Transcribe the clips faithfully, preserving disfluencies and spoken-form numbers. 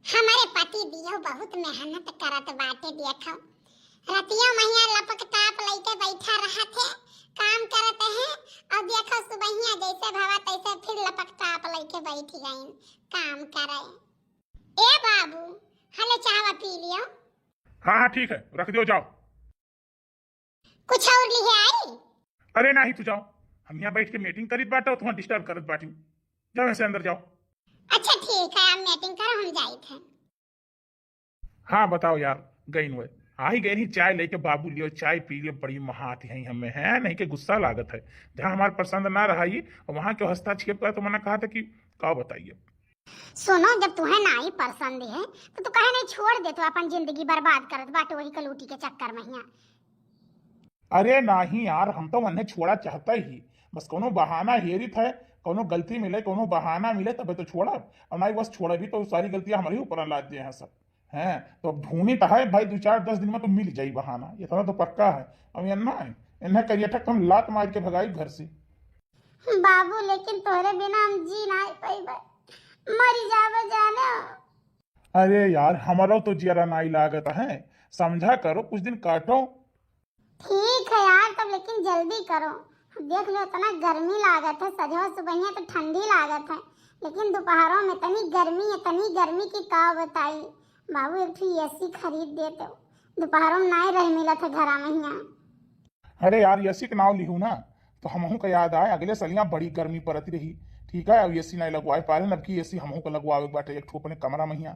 हमरे पति दियो बहुत मेहनत करत बाटे, देखो रतियो महिया लपक टाप लइके बैठा रहत है, काम करत है, और देखो सुबहिया जैसे भवा तैसे फिर लपक टाप लइके बैठ गइन काम करे। ए बाबू, हले चाहवा पी लियो। हाँ हाँ ठीक है, रख दियो, जाओ। कुछ और लिहे आई? अरे नाही, तू जाओ, हम यहाँ बैठ के मीटिंग करीत बाटे, तुहाँ डिस्टर्ब करत बाटी। जाओ यहाँ से अंदर जाओ। अच्छा ठीक है, आप मीटिंग करो, हम जाइत है। हाँ बताओ यार, गइन हुए आई गइन ही चाय लेके, बाबू लियो चाय पी लियो, बड़ी महात है हमें है नहीं के गुस्सा लागत है। जहाँ हमार पसंद ना रहा ही, वहाँ के हस्ताक्षेप का तो मना कहा था कि का बताइए। सुनो, जब तुहे नाही पसंद है तो तू कहे नहीं छोड़ दे, तू अपन जिंदगी बर्बाद करत बाटे वही कलूटी के चक्कर में हिया। अरे नाही यार, हम तो उन्हें छोड़ा चाहता ही, बस कोनो बहाना हेरित है, कोनो गलती मिले, कोनो बहाना मिले तबे तो छोड़ब, और नाही बस छोड़ब भी तो सारी गलतियां हमारे ऊपर लाद दिए हैं सब। हैं तो अब ढूंढी तो है भाई, दो चार दस दिन में तो मिल जाई बहाना, इतना तो पक्का है। अब ये ना है, इन्हें करिए ठक हम लात मार के भगाई घर से। बाबू, लेकिन तोहरे बिना हम जी नाही पइबे, मरी जाबे जाने। अरे यार, हमरो तो जियरा नाही लागत है, समझा करो, कुछ दिन काटो। ठीक है यार, तब लेकिन जल्दी करो। देख लो, इतना गर्मी लागत है, सजवा सुबहिया तो ठंडी लागत है, लेकिन दोपहरों में इतनी गर्मी, इतनी गर्मी की का बताई। बाबू, एक ठो एसी खरीद देते हो, दोपहरों में नाही रह मिलत है घरा में हिया। अरे यार, एसी के नाव लिहू ना, तो हमहू का याद आए, अगले सलिया बड़ी गर्मी पड़त रही, ठीक है, अब एसी नाही लगवाए पारे, अब की एसी हमहू का लगवावे के बाटे एक ठो अपने कमरा में हिया।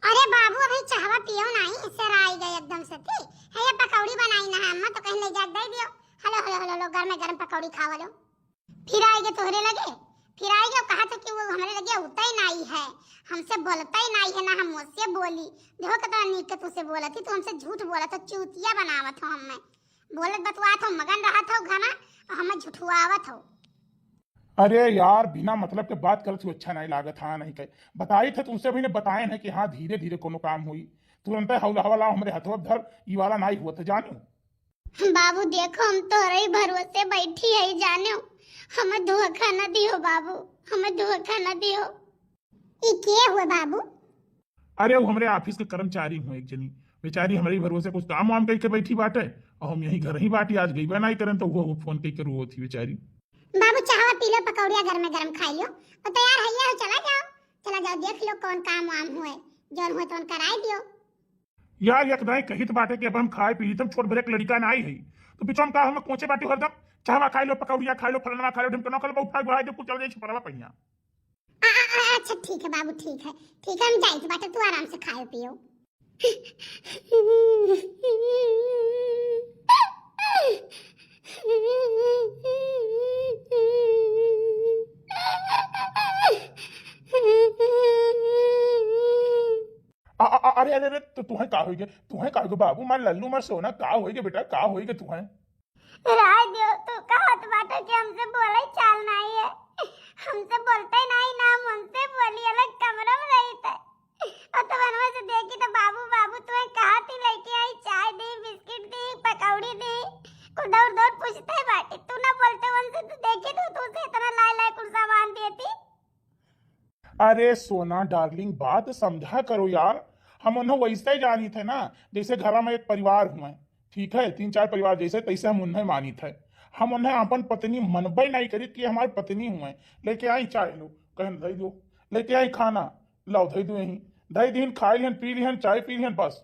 अरे बाबू, अभी चाहवा पियो नाही, इससे आई गए एकदम से, ठीक है, ये पकौड़ी बनाई ना है अम्मा, तो कहीं ले जाके दे दियो। हेलो, हेलो, हेलो, लो, गरम गरम पकौड़ी खावा लो। फिर आई गए तोहरे लगे, फिर आई गए, कहा था कि वो हमरे लगे होता ही नाही है, हमसे बोलता ही नाही है, ना हम उससे बोली। देखो कितना नीक के तुझसे बोलत ही, तू हमसे झूठ बोलत हो, चूतिया बनावत हो हमें। बोलत बतुआत हो, मगन रहत हो घना, और हमें झुठुआवत हो। अरे यार, बिना मतलब के बात करत हो, अच्छा नाही लागत। हाँ, नाही कहे बताई थे तुमसे, अभी ने बताए ना कि हाँ, धीरे धीरे कोनो काम हुई। तुरंत हौला हवाला हमरे हथवा धर, ई वाला नाही हुआ था, जानो। बाबू देखो, हम तोहरे ही भरोसे बैठी है, जानो, हमें धोखा न दियो बाबू, हमें धोखा न दियो। ई के हुए बाबू? अरे, वो हमरे ऑफिस के कर्मचारी हुए एक जनी, बेचारी हमरे ही भरोसे कुछ काम वाम कइके बैठी बाटे, और हम यही घर ही बाटी, आज गइबे नाही करन, तो वो, वो फोन कइके रोवत ही बेचारी। बाबू, चाहवा पी लो, पकौड़िया गरमे गरम खाई लो, और तैयार है, ये हो, चला जाओ, चला जाओ, देख लो कौन काम वाम हुए, जौन हुए तौन कराई दियो। यार, एक दाई कहित बाटे कि अब हम खाए पी ली, तब छोट भरे के लड़िका नाही है, तो बिचवा में का हम कोचे बाटी हरदम, चाहवा खाई लो, पकौड़िया खाई लो, फलनवा खाई लो, ढिमकनवा खाई लो, उठा के भाई दे, कुल चल जाए छपरवा पहिया। आ, आ, आ, अच्छा ठीक है बाबू, ठीक है, ठीक है, हम जाइत बाटे, तू आराम से खायो पियो। आ, आ, आ, अरे अरे अरे, तो तुहे का होइगे, तुहे का होइगे बाबू, मार लल्लू, मार सोना, का होइगे बेटा, का होइगे तुहे? राय दियो, तू कहत बाटे कि हमसे बोले चाल नाही है, हमसे बोलते नाही ना, हम उनसे बोली, अलग कमरा में रहित है। और तो बनवा से देखी तो बाबू, बाबू तुहे कहा थी लेके आई, चाय दी, बिस्किट दी, पकौड़ी दी, कुछ दौड़ दौड़ पूछते बाटे, तू ना बोलते उनसे तो देखी तो तुझसे इतना लाए लाए कुल सामान देती। अरे सोना डार्लिंग, बात समझा करो यार, हम उन्हें वैसे ही जानी थे ना, जैसे घरा में एक परिवार हुए, ठीक है, तीन चार परिवार जैसे, तैसे हम उन्हें मानी थे। हम उन्हें अपन पत्नी मनबे नाही करी कि हमारी पत्नी हुए। लेके आई चाय लो, कहन धई दो, लेके आई खाना, लाओ धई दो यहीं, धई दीन, खाई लिहन, पी लिहन, चाय पी लिहन, बस।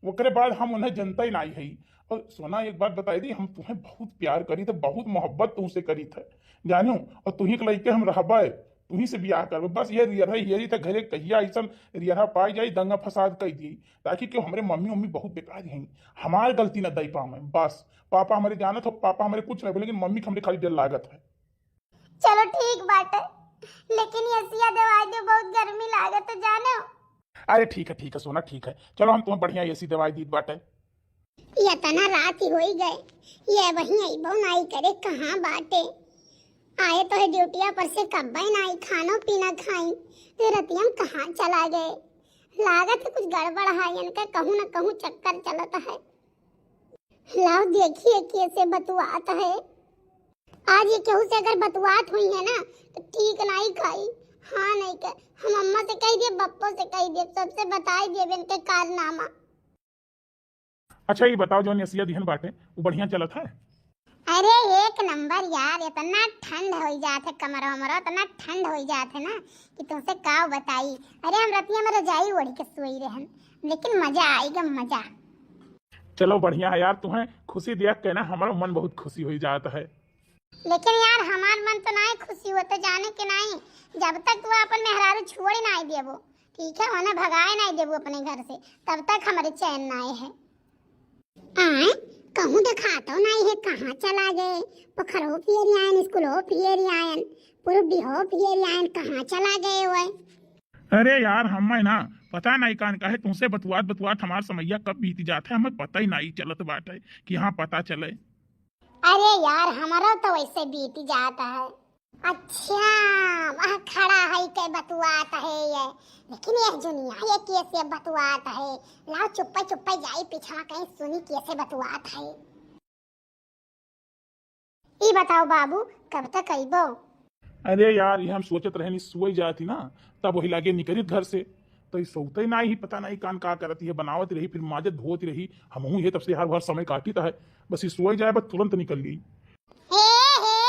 ओकरे बाद हम उन्हें जनता ही नाही है। और सोना, एक बात बताई दी, हम तुम्हें बहुत प्यार करी थे, बहुत मोहब्बत तुमसे करी थे, जानियो। और तुही के लइके हम रहबे, तुही से बियाह करबे। बस ये रियरहा, ये रीत घरे कहिया ऐसन रियरहा पाई जाई, दंगा फसाद कई दी, ताकि क्यों हमरे मम्मी उम्मी बहुत बेकार हैं, हमार गलती न दई पावे। बस पापा हमरे जानत हो, पापा हमरे कुछ नहीं बोले, लेकिन मम्मी के हमरे खाली डर लागत है। चलो ठीक बाटे, लेकिन ये एसिया दवाई दो, बहुत गर्मी लागत है, जानो। अरे ठीक है, ठीक है सोना, ठीक है, चलो हम तुम्हें बढ़िया एसी दवाई दीत बाटे। ये तना रात ही होई गए, ये वहीं अइबो नाई करे, कहाँ बाटे? आए तो है ड्यूटिया पर से कब्बे नाई खानो पीना खाई, तो रतिया में कहाँ चला गए? लागत है कुछ गड़बड़ है, इनका कहूँ न कहूँ चक्कर चलत है। लाओ देखिए कैसे बतुआत है। आज ये केहू से अगर बतुआत हुई है ना, तो ठीक नाई खाई। हाँ, नहीं के, हम अम्मा से कहि दिए, बप्पो से कहि दिए, सबसे बताइ दिए इनके कारनामा। अच्छा, ई बताओ, जौन एसिया दिहन बाटे, उ बढ़िया चलत है? अरे, एक नंबर यार, इतना ठंड होइ जात है कमरा वमरा, इतना ठंड होइ जात है ना कि तुमसे का बताई। अरे, हम रतिया में रजाई ओढ़ि के सोई रहन, लेकिन मजा आइगा, मजा। चलो, बढ़िया है यार, तुम्हें खुशी देख के ना हमारा मन बहुत खुशी होइ जात है। लेकिन यार, हमार मन तो नाहीं खुशी होत, जाने के नाहीं, जब तक तू अपन मेहरारू छोड़े नाहीं देबो, ठीक है, उन्हें भगाए नाहीं देबो अपने घर से, तब तक हमरे चैन नाहीं है। आय, कहूँ देखातो नाहीं है, कहाँ चला गए? पोखरो फिर आयन, स्कूलो फिर आयन, पुरुबिहो फिर आयन, कहाँ चला गए वै? अरे यार, हमें ना पता नाहीं कान काहे तुमसे बतुआत बतुआत हमार समैया कब बीत जात है, हमें पता ही नाहीं चलत बाटे कि हाँ, पता चले। अरे यार, हमारा तो वैसे बीत जात है। अच्छा, वह खड़ा है के बतुआत है ये, लेकिन यह जुनिया ये कैसे बतुआत है? लाओ चुप्पे चुप्पे जाई पीछवा कहीं सुनी कैसे बतुआत है। ई बताओ बाबू, कब तक अइबो? अरे यार, ये हम सोचत रहनी सोई जाती ना, तब वही लागे निकलित घर से, तो ई सोते नाहीं ही, पता नाहीं कान का करती है, बनावत रही, फिर माजत धोत रही, हमहू ये तब से यार भर समय काटित है, बस ये सोई जाए, बस तुरंत निकल ली। हे, हे,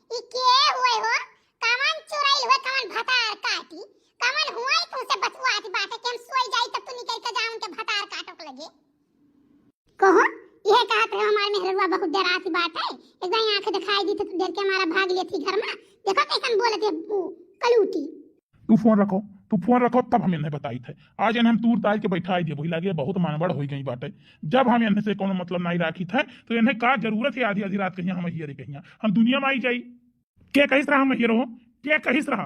ई के हुए हो? कवन चुराइल हुए, कवन भतार काटी? कवन हुआ ई तुमसे बतुआत बाटे कि हम सोई जाई तब तू निकल के जा उनके भतार काटो के लगे? कहो, इहे कहत रहे हमार मेहररुआ बहुत डरात बाटे। एक बार आँख दिखाई दी तो देर के हमारा भाग लेती घर में। देखो कैसन बोलत है उ कलूटी। तू फोन रखो, तू फोन रखो, तब हम इन्हें बताइत है। आज इन्हें हम तूर तार के बैठाई देबो, लागे बहुत मानबड़ होई गई बाटे। जब हम इन्हें से कोनो मतलब नाहीं राखित है, तो इन्हें का जरूरत है आधी आधी रात कहिया हम हियरे कहिया? हम दुनिया में आई जाई। के कहिस रहा हम हियरो? के कहिस रहा?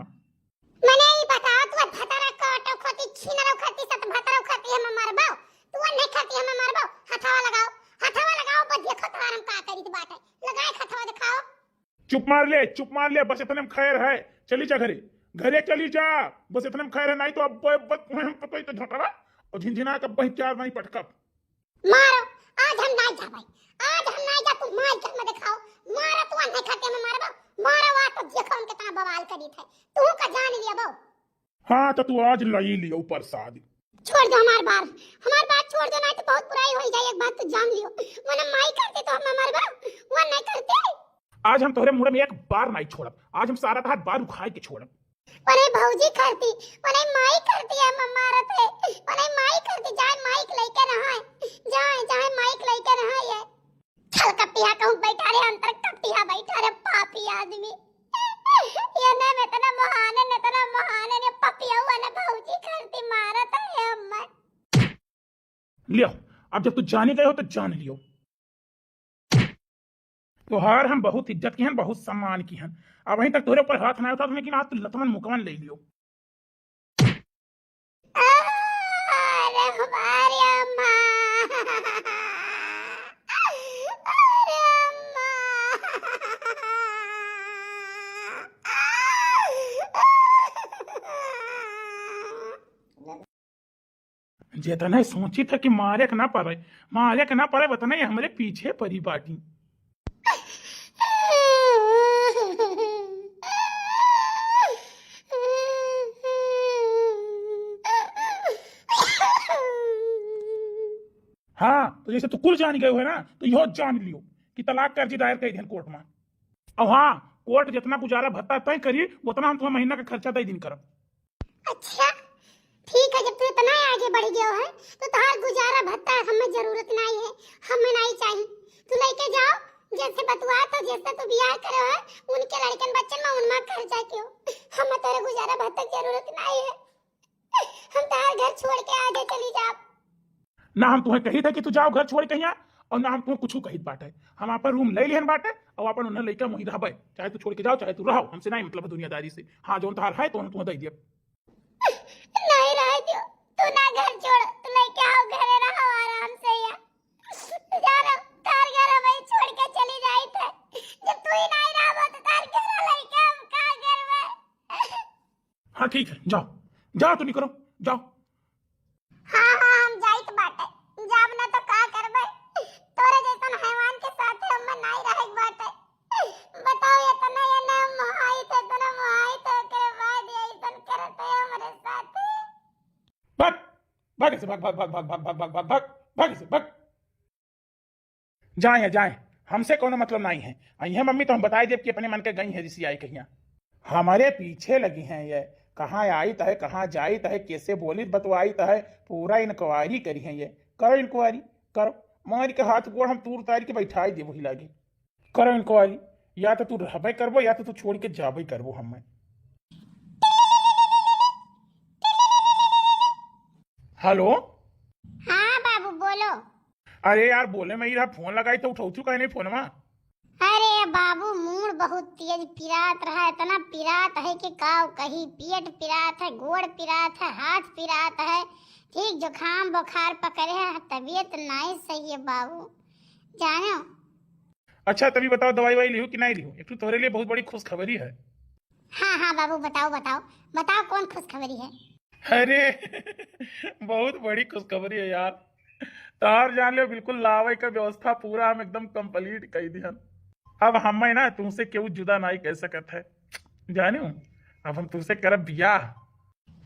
मने ई बताओ, तू भतरा काटो खाती, छीनरो खाती, सत भतरो खाती हम मरबो, तू नहीं खाती हम मरबो। हथवा लगाओ, हथवा लगाओ, बस देखो तोहार हम का करित बाटे। लगाए हथवा दिखाओ। चुप मार ले, चुप मार ले, बस इतने में खैर है। चली जा घरे, घरे चली जा, बस इतने में खैर है, नाहीं तो अब ब-, ब-, हम पकड़ी तो झोंटवा और झिनझिना के बही चार नाहीं पटकब। मारो, आज हम नाहीं जाबै, आज हम नाहीं जा, तू मार के हमें दिखाओ, मारो, तू नहीं खाते में मारबो, मारो, आ तो देखो हम कितना बवाल करी थे, तू का जान लिया बो। हाँ, तो तू आज लई लियो प्रसाद। छोड़ दो हमार बार, हमार बात छोड़ दो, नाहीं तो बहुत बुराई हो जाए, एक बात तो जान लियो, वरना माई करती तो हम मरबो, वो नहीं करती। आज हम तोहरे मुंह में एक बार नाहीं छोड़ब, आज हम सारा तहार बार उखाड़ के छोड़ब। ओने भौजी खरती, ओने माई खरती है, हम मारत है। ओने माई खरती, जाए माई के लइके नहाए। जाए, जाए माई के लइके नहाए। छल कपिया कहूँ बैठा रे, अंतर कपिया बैठा रे, पापी आदमी। ये ने इतना महान है, इतना महान है, ये पपिया हुआ ना भौजी खरती मारत है हमर। लियो, अब जब तू जाने गए हो तो जान लियो। तोहार हम बहुत इज्जत किहन, बहुत सम्मान किहन। अबहीं तक तोहरे ऊपर हाथ ना उठात, लेकिन आज तू लतमन मुकवन ले लियो। अरे हमारी अम्मा, अरे अम्मा। जेतने सोचित है कि मारे के ना पड़े, मारे के ना पड़े, उतने ही हमरे पीछे पड़ी बाटी। हाँ, तो जैसे तू कुल जान गए हो ना, तो यो जान लियो कि तलाक अर्जी दायर कर दिहन कोर्ट में। और हाँ, कोर्ट जितना गुजारा भत्ता तय करी, उतना हम तुम्हें महीना का खर्चा दे दिन करब। अच्छा, ठीक है, जब तू इतना आगे बढ़ गयो है, तो तोहार गुजारा भत्ता हमें जरूरत नहीं है, हमें नहीं चाहिए। तू लेके जाओ, जैसे बतुआ तो जैसे तू बियाह करो है, उनके लड़कन बच्चन में उनमा खर्चा क्यों? हमें तोरे गुजारा भत्ता की जरूरत नहीं है, हम तोहार घर छोड़ के आगे चली जाब। ना हम तुम्हें कही थे कि तू जाओ घर छोड़ के यहाँ, और ना हम तुम्हें कुछ कहित बाटे। हम आपन रूम ले लिहन बाटे, और आपन उन्हें लेके वहीं रहबे, चाहे तू छोड़ के जाओ, चाहे तू रहो, हमसे नहीं मतलब दुनियादारी से। हाँ, जौन तोहार है तो हम तुम्हें दे दिए। नहीं रह दियो, तू ना घर छोड़, तू लेके आओ घरे रहो आराम से या। जा रहो, तार घर हम छोड़ के चली जाई थे। जब तू ही नहीं रहबो तो तार घर लेके हम का करबे? हाँ ठीक है, जाओ, जाओ तू निकलो, जाओ। हाँ, हाँ, हम जाइत बाटे, जाब ना तो का करबे? तोरे जैसन हैवान के साथे हमें नाई रहे के बाटे। बताओ, इतना ये ना मोहाई थे, इतना मोहाई थे, ओकरे बाद ये ऐसन भाग से, भाग, भाग, भाग, भाग, भाग, भाग, भाग, भाग, भाग से, भाग। जाए, जाए, हमसे कोनो मतलब नाहीं है। अइहें मम्मी तो हम बताइ देब कि अपने मन के गई है रिसियाई कहियाँ। हमरे पीछे लगी हैं ये, कहाँ आइत है, कहाँ जाइत है, कैसे बोलित बतवाइत है, पूरा inquiry करिहैं ये। करो inquiry, करो, मारि के हाथ गोड़ हम तूर तारि के बैठाइ देब वही लागे। करो inquiry, या तो तू रहबे करबो या तो तू छोड़ि के जाबे करबो हमें। हेलो। हाँ बाबू, बोलो। अरे यार, बोले में ही रहा, फोन लगाई तो उठौचू काहे नहीं फोनवा? अरे बाबू, मूड़ बहुत तेज पिरात रहा, इतना पिरात है कि काव कही, पेट पिरात है, गोड़ पिरात है, हाथ पिरात है, ठीक जुकाम बुखार पकड़े है, तबीयत नाहीं सही है बाबू, जानो। अच्छा, तभी बताओ, दवाई वाई लिहू कि नाहीं लिहू? एक ठो तोहरे लिए बहुत बड़ी खुशखबरी है। हाँ, हाँ बाबू, बताओ, बताओ, बताओ, कौन खुशखबरी है? अरे, बहुत बड़ी खुशखबरी है यार। तोहार जान लियो, बिल्कुल लावे का व्यवस्था पूरा हम एकदम complete कइ दिहन। अब हमें ना तुमसे केहू जुदा नाहीं कइ सकत है, जानियो। अब हम तुमसे करब बियाह।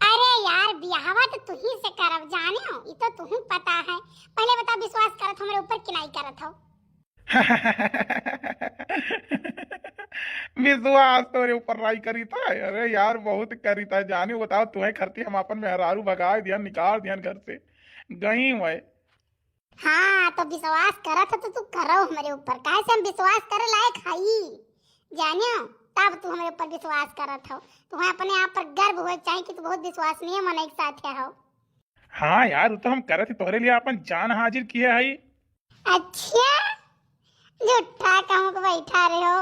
अरे यार, बियाहवा तो तुही से करब, जानियो, ई तो तुहू पता है। पहले बता, विश्वास करत हो हमरे ऊपर कि नाहीं करत हो? विश्वास तोरे ऊपर नाहीं करीत है। अरे यार, बहुत करीत है, जानियो, बताओ, तुहे खरती हम अपन मेहरारू भगाए दिहन, निकाल दिहन घर से, गई हुए। हाँ, तो विश्वास करत हो तो तू करो हमरे ऊपर, काहे से हम विश्वास करे लायक हई, जानियो, तब तू हमरे ऊपर विश्वास करत हो। तुम्हें अपने आप पर गर्व होए के चाही कि तू बहुत विश्वसनीय मनई के साथ हो। हाँ यार, वो तो हम करत ही, तोहरे लिए अपन जान हाजिर किहे हई। अच्छा, झूठा कहूँ के बैठा रहे हो।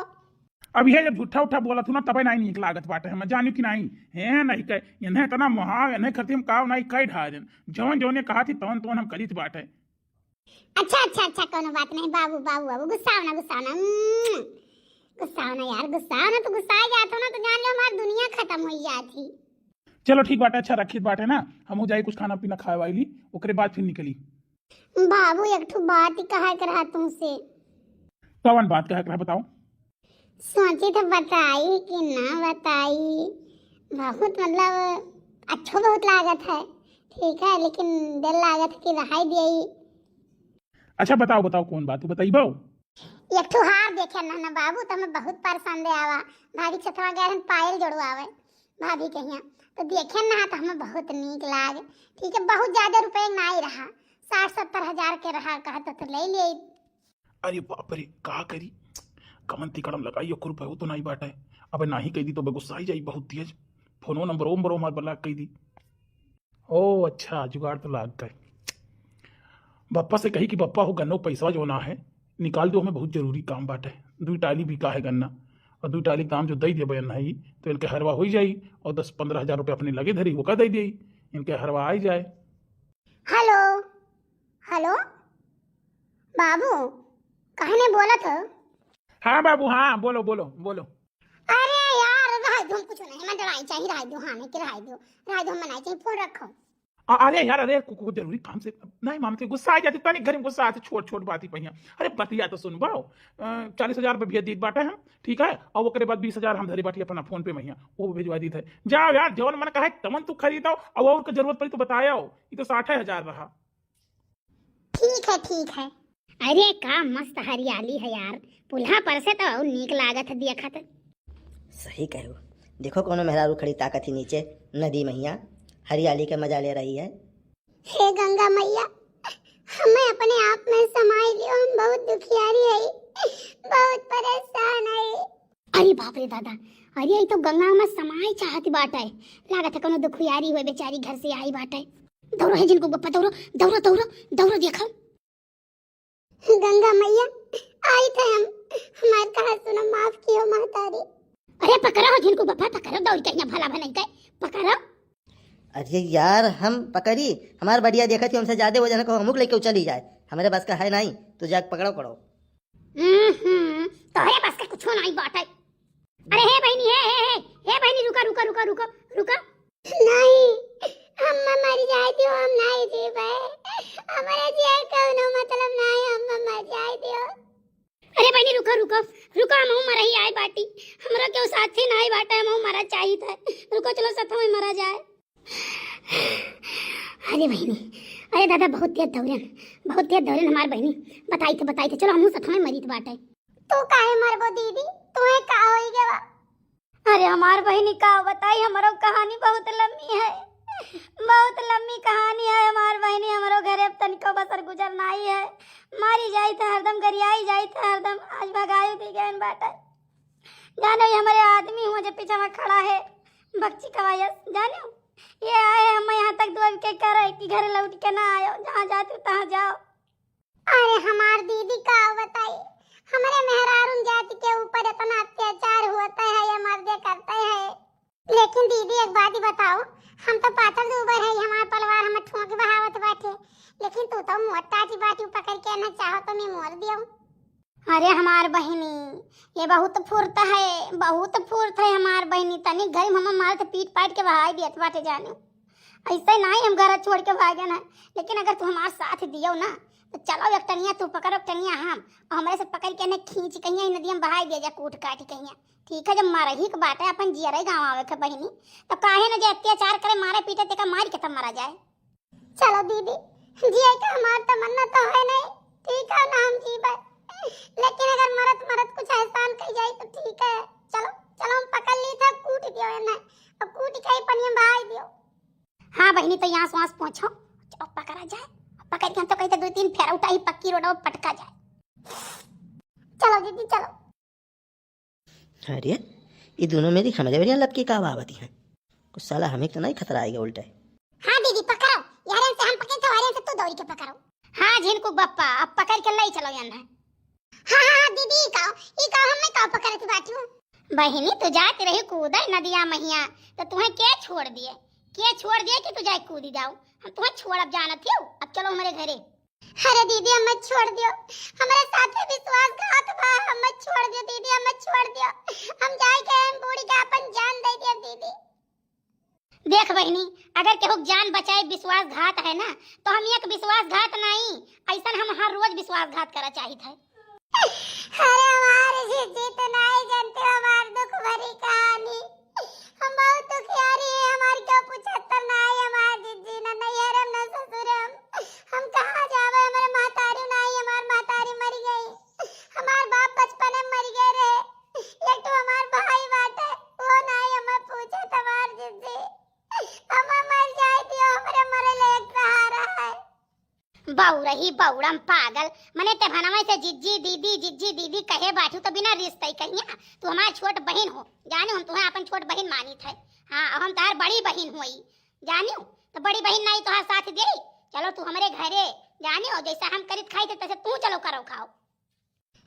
अब यह जब झूठा उठा बोलत हूँ ना, तबे नाहीं नीक लागत बाटे, हम जानियो कि नाहीं। हे नाहीं कहे, इन्हें इतना मोहाव, इन्हें खरती हम काव नाहीं कह ढा देन। जवन जवन ये कहा थी, तवन तवन हम करीत बाटे। अच्छा, अच्छा, अच्छा, कोनो बात नहीं बाबू, बाबू, बाबू, गुस्साओ ना, गुस्साओ ना, उम्म, गुस्साओ ना यार, गुस्साओ ना, तो गुस्सा जात हो ना, तो जान लो हमार दुनिया खत्म हो जात ही। चलो ठीक बाटे, अच्छा रखित बाटे ना, हम हो जाई कुछ खाना पीना खाए वाई ली, ओकरे बाद फिर निकली। बाबू, एक ठो बात ही कहे के रहा तुमसे। कवन बात कहे के रहा, बताओ। सोची तो बताई कि ना बताई, बहुत मतलब अच्छो बहुत लागत है, ठीक है, लेकिन दिल लागत है कि रहाई दियई। अच्छा बताओ, बताओ कौन बात, तू बताइबो? एक ठो हार देखे ना, ना बाबू, तो हमें बहुत पसंद आवा। भाभी के सथवा गए रहन पायल जोड़वावे भाभी के हियाँ, तो देखे ना तो हमें बहुत नीक लाग। ठीक है, बहुत ज्यादा रुपये नाहीं रहा, साठ सत्तर हजार के रहा, कहा तो, तो ले ले। अरे बाप रे, का करी, कमन तिकड़म लगाई, ओकर रुपये तो नाहीं बाटे। अबे नाहीं कह दी तो बे गुस्साई जाई बहुत तेज, फोनो नंबर ओम बरो हमार ब्लॉक कह दी। ओ अच्छा, जुगाड़ तो लाग गए। बप्पा से कही कि बप्पा हो, गन्नो पैसा जो ना है, निकाल दो, हमें बहुत जरूरी काम बाटे। दुई टाली बिका है गन्ना, और दुई टाली दाम जो दे दिया बयन है, तो इनके हरवा हो जाई, और दस पन्द्रह हजार रुपये अपने लगे धरी, वो का दे दिए, इनके हरवा आई जाए। हेलो, हेलो, बाबू, कहने बोलत हो? हाँ बाबू, हाँ, बोलो, बोलो, बोलो। अरे यार, रह दो, हम कुछ नहीं, मैं डराई चाहिए, रह दो, हाँ, नहीं कि रह दो, रह दो, हम मनाई चाहिए, फोन रखो। अ-, अरे यार, अरे, कु-, कु-, जरूरी काम से, नहीं मानते, गुस्सा आ जाते, तनिक घर में गुस्सा आते, छोट, छोट बात ही पहिया। अरे, बतिया तो सुन, बाओ, अ, चालीस हजार रुपये भैया दीत बाटे हम, ठीक है, और ओकरे बाद बीस हजार हम धरे बाटी अपना फोन पे महिया, वो भिजवा दीत है। जाओ यार, जवन मन कहे, तवन तू खरीदाओ, और, और का जरूरत पड़ी तो बताओ, ये तो साठ हजार रहा। ठीक है, ठीक है। अरे, का मस्त हरियाली है यार, पुल्हा पर से तो और नीक लागत है देखत। सही कहो, देखो कोनो मेहरारू खड़ी ताकत ही नीचे नदी महिया, हरियाली के मजा ले रही है। हे गंगा मैया, हमें अपने आप में समाई लियो, हम बहुत दुखियारी है, बहुत परेशान है। अरे बाप रे दादा, अरे ये तो गंगा में समाए चाहत बाटे, लागत है कोनो दुखियारी हुए बेचारी घर से आई बाटे। दौड़ो हे झिनकू बप्पा, दौड़ो, दौड़ो, दौड़ो, दौड़ो, देखो। गंगा मैया, आई थे हम, हमार कहा सुनो, माफ कियो महतारी। अरे पकड़ो हो झिनकू बप्पा, पकड़ो, दौड़ के यहाँ भला भलाई के पकड़ो। अरे यार, हम पकड़ी, हमार बढ़िया देखत ही, हमसे ज्यादा वजन को हमू के लेके चली जाए, हमारे बस का है नहीं, तो जाके पकड़ो, पकड़ो। हम्म, तोहरे बस के कुछो नहीं बाटे। अरे हे बहिनी, हे, हे, हे, हे बहिनी, रुका, रुका, रुका, रुका, रुका। नहीं, अम्मा मर जाए दियो, हम नहीं जीबे। हमारे जिए कौनो मतलब नहीं, अम्मा मर जाए दियो। अरे बहिनी, रुका, रुका, रुका, हमहू मरही आए बाटी। हमरा केहू साथे नहीं बाटे, हमहू मरा चाहित है। रुको, चलो साथ में मरा जाए। अरे बहिनी, अरे दादा, बहुत तेज दौड़न, बहुत तेज दौड़न हमार बहिनी। बताई थे, बताई थे, चलो हमहू साथ में मरीत बाटे। तू काहे मरबो दीदी, तुहे का होई गवा? अरे हमार बहिनी का बताई, हमरो कहानी बहुत लम्बी है, बहुत लम्बी कहानी है हमार बहिनी। हमरो घरे अब तनिको बसर गुजर नाई है, मारी जाइत है हरदम, गरियाई जाइत है हरदम, आज भगाई भी गए बाटे। जानो ये हमारे आदमी हुआ जो पीछे में खड़ा है, बकची कवायस, जानो ये आए हम यहाँ तक दुआ के करे कि घर लौट के ना आयो, जहाँ जाते तहाँ जाओ। अरे हमार दीदी का बताई, हमरे मेहरारून जाति के ऊपर इतना अत्याचार होता है, ये मर्दे करते हैं। लेकिन दीदी एक बात ही बताओ, हम तो पातर दूबर है, हमार पलवार हम ठोंक बहावत बाटे, लेकिन तू तो मोटा जी बाटी पकड़ के ना चाहो तो मैं मोर दियो। अरे हमार बहिनी, ये बहुत फुर्त है, बहुत फुर्त है हमार बहिनी। तनी घर में हम मारत पीट पाट के बहाई दियत बाटे जाने। ऐसे नाई हम घर छोड़ के भागन है, लेकिन अगर तू हमार साथ दियो ना, तो चलो एक टनिया तू पकड़ो, एक टनिया हम, और हमरे से पकड़ के ने खींच कहिया ई नदिया में बहाई दिया जा, कूट काट कहिया। ठीक है, जब मरही के बाटे अपन जियरे गाँव आवे के बहिनी, तो काहे न जे अत्याचार करे, मारे पीटे, तेका मार के तब मरा जाए। चलो दीदी, जिए का हमार तमन्ना तो है नहीं, ठीक है ना, हम जीबे, लेकिन अगर मरत मरत कुछ एहसान कही जाए तो ठीक है। चलो, चलो हम पकड़ ली था, कूट दियो इन्हें, अब कूट के ही पनिया में बहाई दियो। हाँ बहिनी, तो यहाँ सांस पोंछो, चलो पकड़ा जाए, पकड़ के हम तो कहीं तो दो तीन फेरा उठाई, पक्की रोड में पटका जाए। चलो दीदी, चलो। अरे, ये दोनों मेरी हमरे बढ़िया लपकी का बाबती हैं। कुछ साला हमें तो नहीं खतरा आएगा उल्टा। हाँ दीदी, पकड़ो, यारेन से हम पकड़े तो यारेन से तू दौड़ी के पकड़ो। हाँ झिनकू बप्पा, अब पकड़ के ले चलो यहाँ। हाँ, हाँ, हाँ, दीदी, ई काओ, ई काओ, हमें काओ पकड़त बाटियो? बहिनी, तू जात रही कूदे नदिया महिया, तो तुहे के छोड़ दिए? के छोड़ दिए कि तू जाए कूदी जाओ? हम तुहे छोड़ब जानत हियो? अब चलो हमरे घरे। अरे दीदी, हमें छोड़ दियो, हमरे साथे विश्वासघात बा, हमें छोड़ दियो दीदी, हमें छोड़ दियो। हम जाए के हम बूढ़ी के अपन जान दे दियो दीदी। देख बहिनी, अगर केहू के जान बचाए विश्वासघात है ना, तो हम एक विश्वासघात नहीं, ऐसन हम हर रोज विश्वासघात करा चाहित है। अरे हमार जिज्जी, तो नाई जानते हमार दुख भरी कहानी। हम बहुत दुखियारी है, हमार क्यों पूछत नाई हमार जिज्जी, ना नैहरम ना ससुरम। हम कहाँ जावे, हमारे महतारी नाई, हमार महतारी मर गई, हमार बाप बचपने में मर गए रहे। एक तो हमार भाई बाटे, वो नाई हमें पूछत हमार जिज्जी। हमें मर जाए दियो, हमरे मरे ले एक सहारा है। बौरही बौड़म पागल, मने ते भनवा से जिज्जी दीदी, जिज्जी दीदी कहे बाटू तो बिना रिश्ते कहिया, तू हमार छोट बहिन हो, जाने हम तुहे अपन छोट बहिन मानित है। हाँ, अब हम तोहार बड़ी बहिन हुई, जानियो, तो बड़ी बहिन नाई तोहार साथ दे। चलो तू हमरे घरे, जानियो, जैसा हम करित खाई थे तैसे तू चलो करो खाओ।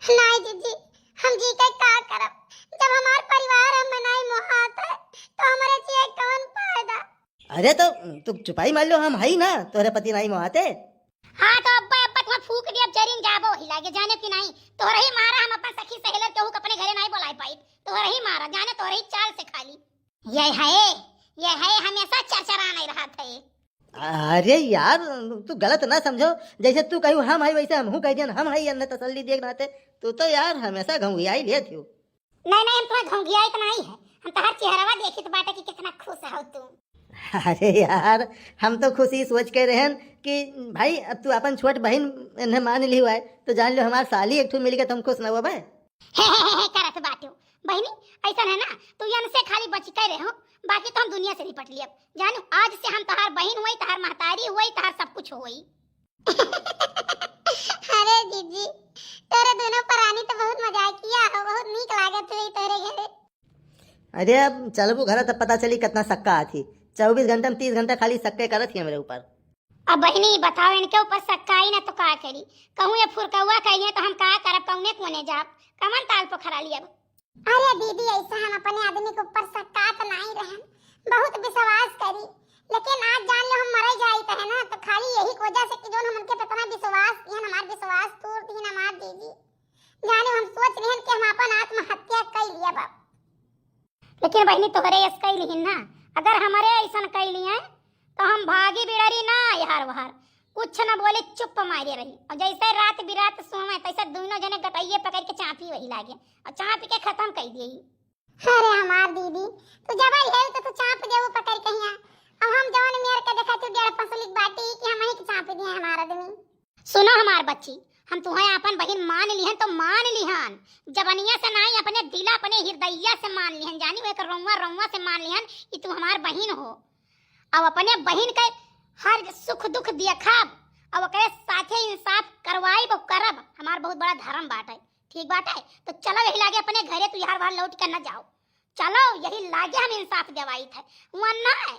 नाई जिज्जी, हम जी के का करब? जब हमार परिवार हम नाई मोहात है, तो हमरे जिए कौन फायदा? अरे तो तू चुपाई मार लो, हम हई ना, तोहरे पति नाई मोहाते। हाँ तो अब्बा, अब्बा तुम्हें फूक दिया, अब जरिन जाबो वही लागे, जाने कि नाई, तोहरे ही मारा हम अपन सखी सहेलर केहू के अपने घरे नाई बोलाई पाई, तोहरे ही मारा, जाने तोहरे ही चाल से खाली। ये है, ये है, हमेशा चरचरा नहीं रहा था ये। अरे यार, तू गलत ना समझो, जैसे तू कहू हम हई वैसे हमहू कह दियन, हम हई अन्य तसल्ली देख नाते। तू तो यार हमेशा घुंघियाई लेत हो। नहीं, नहीं, हम तुम्हें घुंघियाई तो नहीं है, हम तोहार चेहरवा देखित बाटे कि कितना खुश हो तू। अरे यार, हम तो खुशी सोच के रहन कि भाई अब तू अपन छोट बहिन इन्हें मान ली हुआ है, तो जान लो हमार साली एक ठो मिल गए तो हम खुश न हुआ बे। हे, हे, हे, हे करत बाटू। बहिनी, ऐसा है ना, तू यन से खाली बच के रहो, बाकी तो हम दुनिया से निपट लियब। जानू, आज से हम तहार बहिन हुई, तहार महतारी हुई, तहार सब कुछ हुई। अरे जीजी, तोरे दोनों परानी तो बहुत मजाकिया हो, बहुत नीक लागत हुई तोरे घरे। अरे अब चलबू घर तब पता चली कितना सक्का आथी। चउबीस घंटा में तीस घंटा खाली सक्के करत ही हमरे ऊपर। अब बहिनी बताओ, इनके ऊपर सक्का आई ना तो का करी? कहूँ ये फुरकौआ कहिए तो हम का करब, कौने कोने जाब, कमन ताल पोखरा लियब? अरे दीदी, ऐसा हम अपने आदमी के ऊपर सक्का तो नहीं रहन, बहुत विश्वास करी, लेकिन आज जान लो हम मरे जाइत है ना, तो खाली यही वजह से कि जोन हम उनके पे इतना विश्वास किहन, हमार विश्वास तोड़ दिहन हमार दीदी। जाने हम सोच लिहन कि हम अपन आत्महत्या कर लिया बाप। लेकिन बहिनी तोहरे यस कई लिहिन ना, अगर हमरे ऐसन कई लिए तो हम भागी बिड़री ना यार वहार, कुछ न बोले, चुप मारे रही। और जैसे रात बिरात सोवे तैसे दोनों जने गटैये पकड़ के चापी वही लागे और चाप के खत्म कर दिए। अरे हमार दीदी, तू जबर है तो तू चाप देबू पकड़ कहिया। अब हम जवन मेर के देखा तू डेढ़ पसुलिक बाटी कि हम ही के चाप दे। अरे बच्ची, हम तुहैं आपन बहिन मान लिहन तो मान लिहन, जबनिया से नाई, अपने दिला, अपने हृदया से मान लिहन, जानी हो, एक रउआ रउआ से मान लिहन कि तू हमार बहिन हो। अब अपने बहिन के हर सुख दुख देखब, अब ओकरे साथे इंसाफ करवाइब, करब, हमार बहुत बड़ा धर्म बाटे, ठीक बाटे। तो चलो यही लागे अपने घरे, तू यार बाहर लौट के न जाओ, चलो यही लागे हम इंसाफ देवाइत है। वरना है,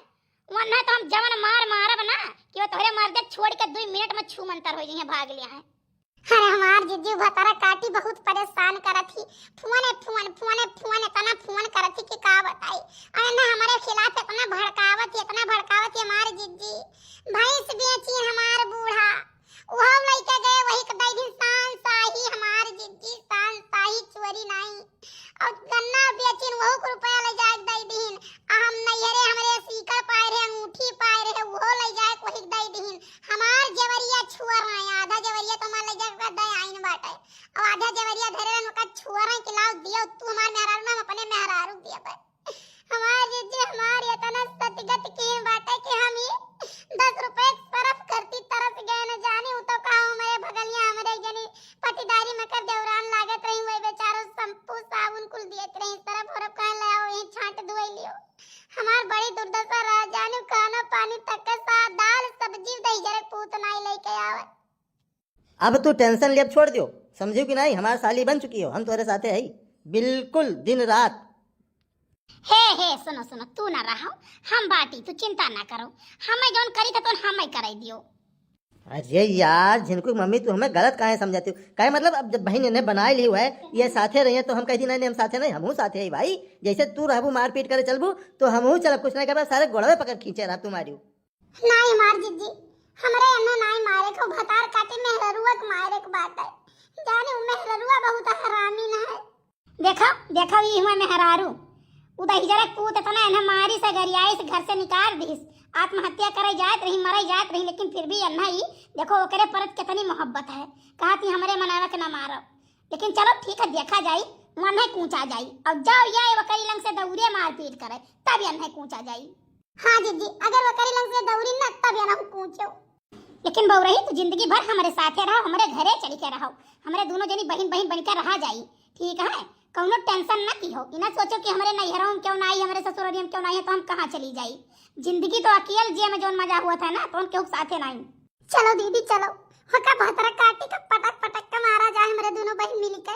वरना तो हम जवन मार मारब ना कि वो तोहरे मर्दे छोड़ के दुई मिनट में छू मंतर हो जइहें, भाग लिया है। अरे हमार जिज्जी भतरा काटी बहुत परेशान करत ही, फोन है, फोन, फोन है, फोन, इतना फोन करत ही कि का बताई। अरे ना हमरे खिलाफ इतना भड़कावत ही, इतना भड़कावत ही हमार जिज्जी। भैंस बेची हमार बूढ़ा, उहो लइके गए, वही के दई दिन। शान शाही हमार जिज्जी, शान शाही चोरी नाई। और गन्ना बेचिन, वहू के रुपया ले जाए के दई दिन। आ हम नैहरे हमरे सीकड़ पाए रहे, अंगूठी पाए रहे, उहो ले जाए के वही के दई दिन। हमार जेवरिया छुअर नाई, आधा जेवरिया तो हमार ले जाए के दे आइन बाटे। और आधा जेवरिया धरे रहन, ओका छुअर नाई कि लाओ दियो, तू हमार मेहरारू ना, हम अपने मेहरारू दिए पर। हमार जिज्जी हमार इतना सतगत कीन बाटे कि हम ही दस रुपए के सरफ करती तरस गए न जानी। उ तो का हमरे भगलिया हमरे जनी पटीदारी में कर देवरान लागत रही, वही बेचारो शैम्पू साबुन कुल दियत रही, सरफ उरफ कहाँ ले आओ, यही छांट धुआई लियो। हमार बड़ी दुर्दशा रह जानी, खाना पानी तक के साथ दाल सब्जी दही जरे पूत नाई लेके आवत। अब तू टेंशन लेब छोड़ दियो, समझियो कि नाई? हमार साली बन चुकी हो, हम तोहरे साथे हई बिल्कुल दिन रात। हे, हे, सुनो, सुनो, तू ना रहो, हम बाटी, तू चिंता ना करो, हमें जौन करी था तो हमें कराई दियो। अरे यार झिनकू की मम्मी, तू हमें गलत काहे समझाती हो? काहे मतलब, अब जब बहिन इन्हें बनाए ली हुआ है, ये साथे रही है, तो हम कह दी नहीं, नहीं, हम साथे नहीं, हमहू साथे है भाई। जैसे तू रहबू मारपीट करे चलबू, तो हमहू चलब, कुछ नहीं करबा, सारे गोड़वे पकड़ खींचे रहा तुम्हारी। नाई मार जिज्जी, हमरे एन्हे नाई मारे को, भतार काटी मेहररुआ के मारे के बात है। जाने उ मेहररुआ बहुत हरामी न है। देखो, देखो, ई हुआ मेहरारू। उ दहिजरा पूत इतना एन्हे मारी से गरियाई से घर से निकाल दिस। आत्महत्या करे जात रही, मरे जात रही, लेकिन फिर भी एन्हे ई, देखो, ओकरे परत कितनी मोहब्बत है। कहत ही हमरे मनावा के ना मारो। लेकिन चलो ठीक है, देखा जाई, वन्हे कूचा जाई। और जाओ या ओकरी लंग से दौरे मारपीट करे, तब एन्हे कूचा जाई। हाँ जिज्जी, अगर ओकरी लंग से दौरी न, तब एन्हे कूचो। लेकिन बउरही, तू जिंदगी भर हमरे साथे रहो, हमरे घरे चली के रहो, हमरे दोनों जनी बहिन बहिन बन के रहा जाई, ठीक है? कौनो टेंशन न की हो, ई ना सोचो कि हमरे नैहरों में क्यों ना आई, हमरे ससुररिया में क्यों ना आई है, तो हम कहाँ चली जाई? जिंदगी तो अकेल जिए में जौन मजा हुआ था ना, तो केहू के साथे नहीं। चलो दीदी चलो, होका भतरा काटी का पटक पटक के मारा जाए हमरे दोनों बहिन मिली के।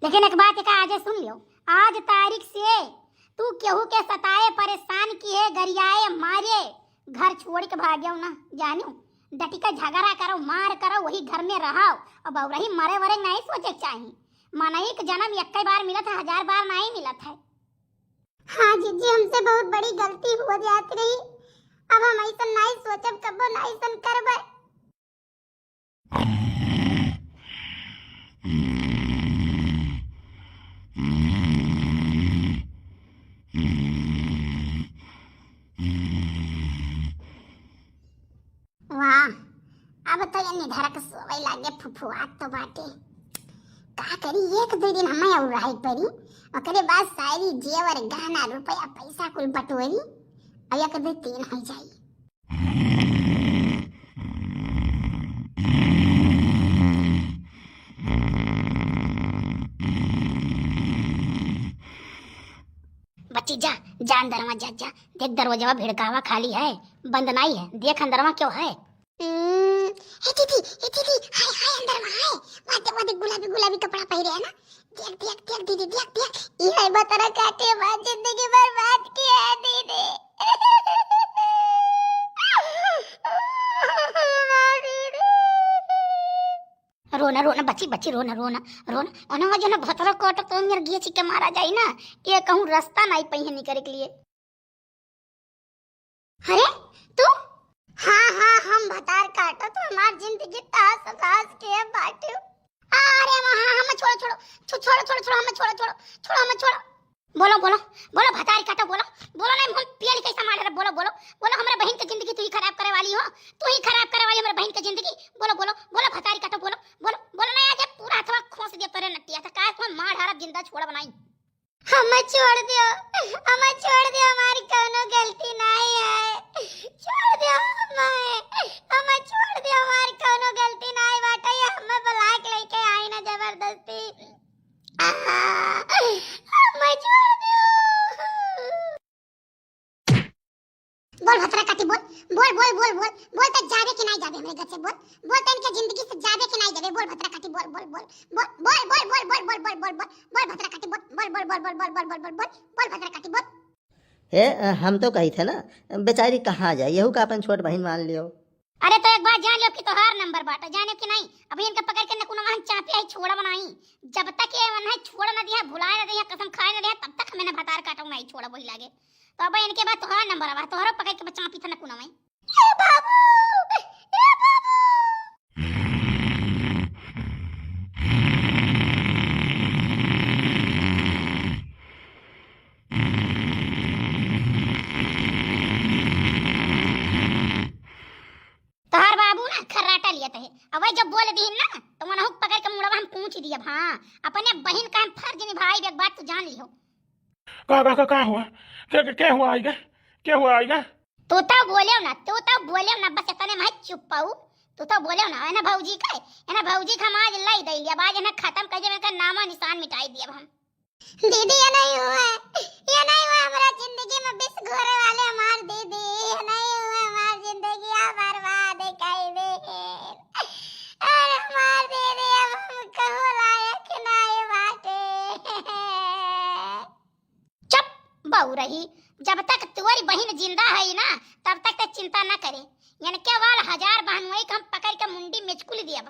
लेकिन एक बात एका आजे सुन लियो, आज तारीख से तू केहू के सताए, परेशान किए, गरियाए, मारे घर छोड़ के भाग्यो ना, जानियो। डटी के झगड़ा करो, मार करो, वही घर में रहो। अब और रही मरे वरे नहीं सोचे के चाही। मनई के जन्म एक बार मिलत है, हजार बार नहीं मिलत है। हाँ जिज्जी, हमसे बहुत बड़ी गलती हो जात रही, अब हम ऐसा नहीं सोचब, कबो नहीं ऐसा करबे। वाह, अब तो ये निधरक सोवे लागे, फुफुआत तो बाटे। का करी, एक दो दिन हमें और रहे पड़ी, ओकरे बाद सारी जेवर, गहना, रुपया, पैसा कुल बटोरी, और एक दो तीन हो जाई। बच्ची जा, जा अंदरवा जा, जा। देख दरवाजवा भिड़कावा खाली है, बंद नाई है। देख अंदरवा क्यों है। हम्म, हे दीदी, हे दीदी, हाय, हाय, अंदरवा हाय। वाह देख, वाह देख, गुलाबी, गुलाबी कपड़ा पहिरे है ना। देख, देख, देख दीदी, देख, देख। ई है बतरा काटे, हमार जिंदगी बर्बाद किया है दीदी। वाह दीदी। रोना, रोना, बच्ची, बच्ची, रोना, रोना, रोना। ओना जो ना भतरा काटो तो नियर गिए चिके मारा जाई ना, कि कहूँ रास्ता नाई पइहे निकरे के लिए। अरे, तू? हाँ, हाँ, हम भतार काटो तो हमार जिंदगी तास तास के बाटे। अरे, हाँ, हाँ, हमें छोड़ो, छोड़ो, छो-, छोड़ो, छोड़ो, छोड़ो, हमें छोड़ो, छोड़ो, छोड़ो, हमें छोड़ो। बोलो, बोलो, बोलो, भतारी काटो, बोलो, बोलो, नहीं, हम पियल कैसा मार रहे, बोलो, बोलो, बोलो, हमरे बहिन के जिंदगी तू ही खराब करे वाली हो, तू ही खराब करे वाली हमरे बहिन के जिंदगी, बोलो, बोलो, बोलो, भतारी काटो, बोलो, बोलो, बोलो, नहीं, आज पूरा हथवा खोस दिया तोरे नटिया, तो काहे तुम्हें मार हारा जिंदा छोड़ा बनाई। हमें छोड़ दियो, हमें छोड़ दियो, हमारी कौनो गलती नहीं है, छोड़ दियो हमें, हमें छोड़ दियो, हमारी कौनो गलती नहीं बाटे, ये बोल तो जाबे कि नाहीं जाबे हमरे घर से, बोल। बोल तो इनके जिंदगी से जाबे कि नाहीं जाबे, बोल भतरा काटी, बोल, बोल, बोल। बोल, बोल, बोल, बोल, बोल, बोल, बोल, बोल, बोल, बोल, बोल भतरा काटी, बोल, बोल, बोल, बोल, बोल, बोल, बोल, बोल, बोल, बोल, बोल भतरा काटी, बोल। हे, अ, हम तो कही थे ना, बेचारी कहाँ जाए, यहू का अपन छोट बहिन मान लियो। अरे तो एक बात जान लियो कि तोहार नंबर बाटे, जाने कि नाहीं? अभी इनका पकड़ के नकुनवा हम चापे आई छोड़ा बनाई। जब तक ये मन है छोड़ा ना दिया, भुलाए ना दिया, कसम खाए ना दिया, तब तक हमें ना भतार काटो ना ही छोड़ा वही लागे। तो अब इनके बाद तोहार नंबर आवा, तोहरो पकड़ के चापी था नकुनवा। ए बाबू, ए बाबू। तोहार बाबू ना खर्राटा लियत है। अब वही जब बोल दीन ना, तो मनहुक पकड़ के मुड़वा हम पूछ दियब। हाँ, अपने बहिन का हम फर्ज निभाई, एक बात तू जान लिहो। का, का, का, का हुआ? क्या, क्या, क्या हुआ आइगा? क्या हुआ आइगा? तू तो बोलेव ना, तू तो बोलेव ना, बस इतने में चुप पाऊ। तू तो बोलेव ना, है ना भौजी का, है ना भौजी का हम आज लाई दे लिया, आज इन्हें खत्म कर दिया, इनका नामो निशान मिटाई दिया हम। दीदी, ये नहीं हुआ, ये नहीं हुआ, हमरा जिंदगी में विष घोरे वाले हमार दीदी, ये नहीं हुआ, हमार जिंदगी बर्बाद कई दे। अरे हमार दीदी, अब हम कहूँ लायक नहीं बाटे। चुप, बउरही, जब तक तोरी बहिन जिंदा है ना, तब तक ते चिंता न करे। इनके वाल हजार बहनोई के हम पकड़ के मुंडी मेचकुल दियब।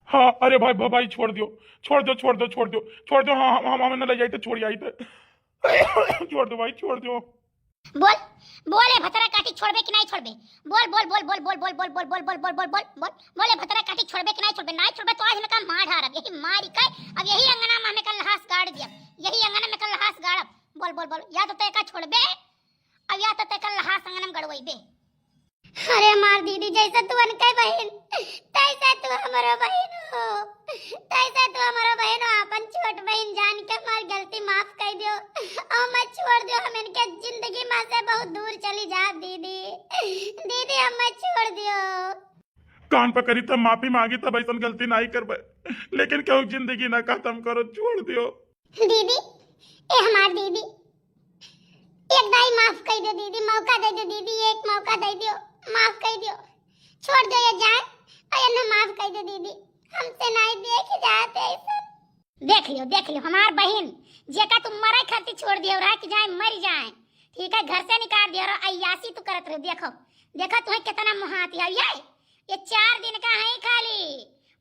हाँ, अरे भाई, भाई, भाई, छोड़ दियो, छोड़ दियो, छोड़ दियो, छोड़ दियो, छोड़ दियो। हाँ, हम, हम, हमें न ले जाइते, छोड़ आइते। छोड़ दियो भाई, छोड़ दियो। बोल, बोले भतरा काटी छोड़बे कि नाहीं छोड़बे? बोल, बोल, बोल, बोल, बोल, बोल, बोल, बोल, बोल, बोल, बोल, बोल, बोल, बोल, बोले भतरा काटी छोड़बे कि नाहीं छोड़बे? नाहीं छोड़बे तो आज हमें का मार ढारब, यही मारी के, अब यही अंगना में हमें का लहास गाड़ दियब, यही अंगना में का लहास गाड़ब। बोल, बोल, बोल, या तो ते का छोड़बे, अब या तो ते का लहास अंगना में गड़वइबे। अरे हमार दीदी, जैसे तू अनके बहिन, तैसे तू हमरो बहिन हो, तैसे तू हमरो बहिन हो, अपन छोट बहिन जान के हमार गलती माफ कर दियो, और मैं छोड़ दियो, हम इनके जिंदगी में से बहुत दूर चली जा दीदी, दीदी हमें छोड़ दियो। कान पकड़ी तब माफी मांगी तब ऐसन गलती नहीं करबे, लेकिन केहू जिंदगी ना खत्म करो, छोड़ दियो। दीदी, ए हमार दीदी, एक दाई माफ कर दो दीदी, मौका दे दो दीदी, एक मौका दे दियो, माफ कर दियो, छोड़ दो ये जाए, और इन्हें माफ कर दो दीदी, हमसे नहीं देख जाते ऐसा। देख लियो, देख लियो, हमार बहिन, जेका तुम मरे खातिर छोड़ दियो, रहा कि जाए मर जाए, ठीक है, घर से निकाल दियो, रहा अय्यासी तू करत रहो, देखो, देखो तुम्हें कितना मुहाती है ये, ये चार दिन का है खाली,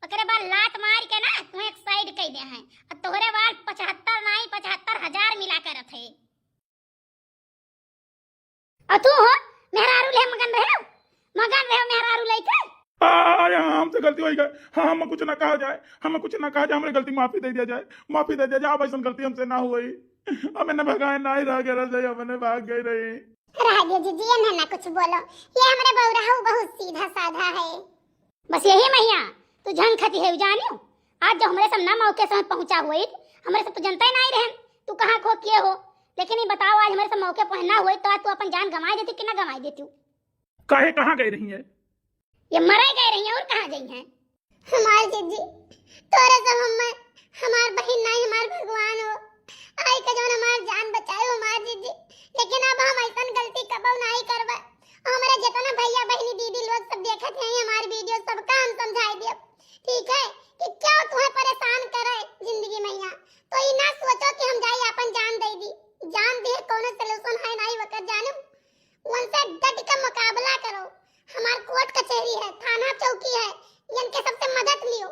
ओकरे बाद लात मार के ना तुम्हें एक साइड कह दे हैं। और तोहरे बाल पचहत्तर नाई, पचहत्तर हजार मिला करत है। और तू हो, मेहरारू ले मगन रहे हो, मगन रहे हो मेहरारू लेके। आ, आ, आ, हमसे गलती हो गई। हाँ, हम कुछ ना कहा जाए, हम कुछ ना कहा जाए, हमरे गलती माफी दे दिया जाए, माफी दे दिया जाए। अब ऐसा गलती हमसे ना हुई, हमें ना भगाए, ना ही रह गए रह जाए, हमने भाग गए रही। रह दियो जीजी, ये ना कुछ बोलो, ये हमरे बउरहू बहुत सीधा साधा है। बस यही मैया, तू झन खती है जानियो। आज जो हमरे सब ना मौके से पहुंचा हुई, हमरे सब तो जनता ही नहीं रहे, तू कहाँ खो किए हो। लेकिन ये बताओ, आज हमरे सब मौके पर ना हुई तो आज तू अपन जान गंवाई देती कि ना गंवाई देती? काहे, कहाँ गई रही है? ये मरे गए रही है और कहाँ गई हैं? हमार जीजी, तोरे सब हमें, हमार बहिन नहीं, हमार भगवान हो। आई के जौन हमार जान बचाए हो हमार जीजी, लेकिन अब हम ऐसन गलती कबो नहीं करबे। हमरे जितना भैया बहिनी दीदी लोग सब देखत हैं हमार वीडियो, सबका हम समझाई दियब, ठीक है, कि क्यों तुम्हें परेशान करे जिंदगी में यहाँ। तो ये ना सोचो कि हम जाई अपन जान दे दी, जान दिए कोनो सॉल्यूशन है नहीं वकर जानू। उनसे डट के मुकाबला करो। हमार कोर्ट कचहरी है, थाना चौकी है, इनके सबसे मदद लियो,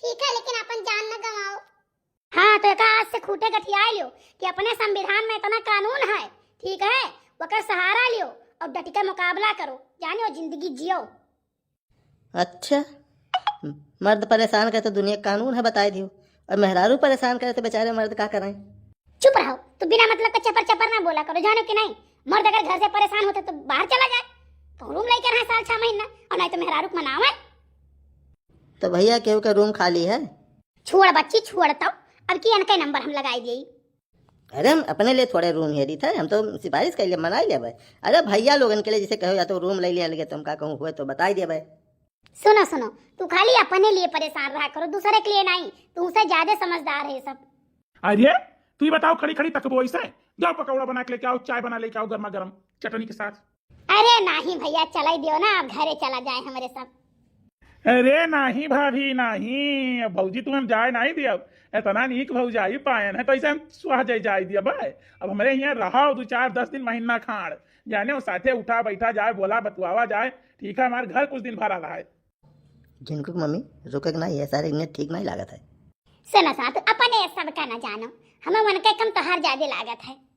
ठीक है, लेकिन अपन जान न गंवाओ। हाँ, तो एका आज से खूंटे गठिया लियो कि अपने संविधान में इतना कानून है, ठीक है, ओकर सहारा लियो और डट के मुकाबला करो, जानियो जिंदगी जियो। अच्छा, मर्द परेशान करे तो दुनिया के कानून है, बताई दियो, और मेहरारू परेशान करे तो बेचारे मर्द का करें? चुप रहो, तू बिना मतलब के चपर चपर ना बोला करो, जानो कि नहीं? मर्द अगर घर से परेशान होते तो बाहर चला जाए, तो रूम लेके रहे साल छह महीना, और नहीं तो मेहरारू के मनावे। तो भैया, केहू के रूम खाली है? छोड़ बच्ची, छोड़, तब अब की इनके नंबर हम लगाई दिए। अरे, हम अपने लिए थोड़े रूम हेरी थे, हम तो सिफारिश कर लिए, मनाई लेबे। अरे, भैया लोगन के लिए जैसे कहो या तो रूम ले लिया लगे, तो हम का कहूँ हुए तो बताई देबे। सुनो, सुनो, तू खाली अपने लिए परेशान रहा करो, दूसरे के लिए नहीं, तू उसे ज्यादा समझदार है सब। अरे, तू ही बताओ, खड़ी खड़ी तकबो ऐसे? जाओ पकौड़ा बना के लेके आओ, चाय बना लेके आओ गर्मा गर्म चटनी के साथ। अरे नाहीं भइया, चलइ दियो ना, अब घरे चला जाए हमरे सब। अरे नाहीं भाभी, नाहीं, अब भौजी तुहैं जाए नाहीं दियब। एतना नीक भौजाई पाएन है, तो अइसे हम सुहा जाए, जाए दियब। अब हमरे हियाँ रहो दू चार, दस दिन, महीना खाड़, जानेउ, साथे उठा बैठा जाए, बोला बतुआवा जाए। ठीक है, हमार घर कुछ दिन भरा रहा है। झिनकू की मम्मी, रुके के नाहीं है, सारे इन्हें ठीक नाहीं लागत है। सुना सा, तू अपने सबका न जानो, हमें उनके कम तोहार जादे लागत है।